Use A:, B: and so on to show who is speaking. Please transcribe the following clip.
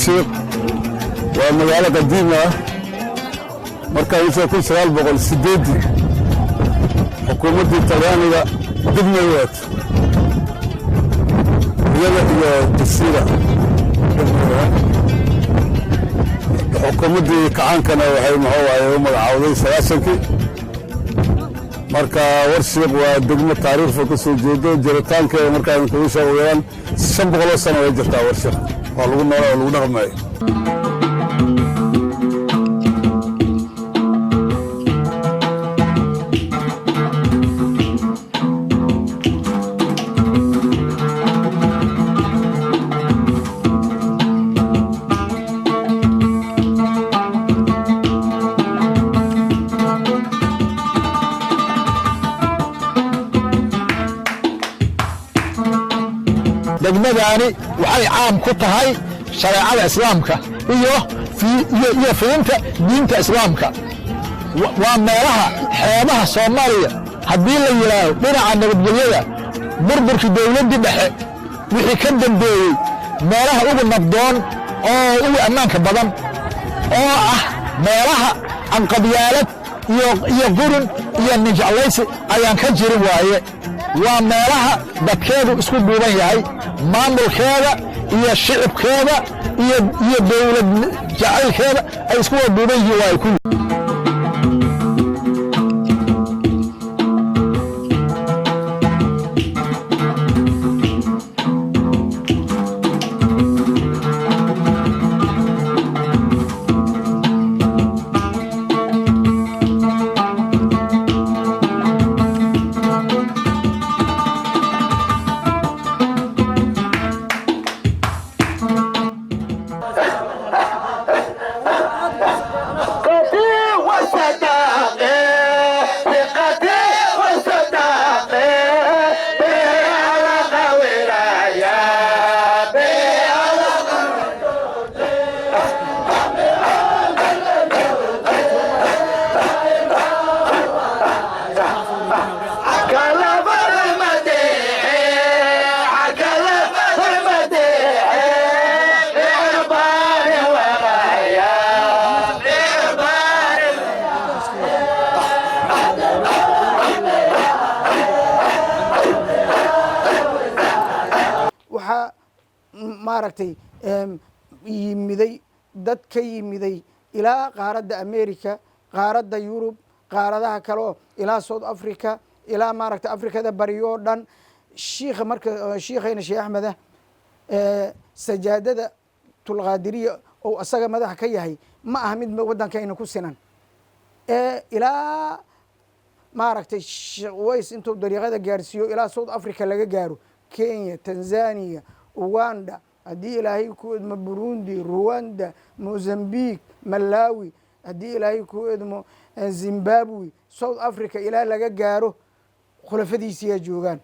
A: Warshiiq waa magaalo qadiimi ah. Markaa isoo 1908-dii xukuumaddii Talyaaniga dibna u eegto iyada iyo Jasiira, xukuumaddii kacaankana waxay muxuu ahay u magacaawday 90-kii. Marka Warshiiq waa degmo taariikhfa ka soo jeedo jiritaankeeda. Markaa idinkugu sheego, yaraan 500 sano way jirtaa Warshiiq, waa lagu noolaa oo lagu dhaqmayo.
B: Degmadaani waxay caam ku tahay shareecada Islaamka iyo fidinta diinta Islaamka. Waa meelaha xeebaha Soomaaliya haddii la yidhaaho dhinaca nabadgelyada, burburkii dowladdii dhexe wixii ka dambeeyey, meelaha ugu nabdoon oo ugu ammaanka badan, oo ah meelaha anqabyaalad iyo qurun iyo ninjeclaysi ayaan ka jirin waaye. Waa meelaha dadkeedu isku duuban yahay, maamulkeeda iyo shicibkeeda iyo dowlad jacaylkeeda ay isku wada duuban yihiin waaye kulli.
C: Waxaa maaragtay yimiday dad ka yimiday ilaa qaaradda America, qaaradda Yurub, qaaradaha kaleo, ilaa South Africa, ilaa maaragtay Afrikada bari oo dhan. Shiikha marka, shiikhayna Sheekh Axmeda, sajaadada Tulqaadiriya ou asaga madaxa ka yahay ma aha mid waddankayna ku sinan. Ilaa maaragtay Sheekh Uways intuu dariiqada gaarsiiyo ilaa South Africa laga gaaro, Kenya, Tanzania, Uganda, haddii Ilaahay ku idmo, Burundi, Ruwanda, Mozambique, Malawi, haddii Ilaahay ku idmo, Zimbabwe, South Africa ilaa laga gaaro, khulafadiisiyaa joogaan.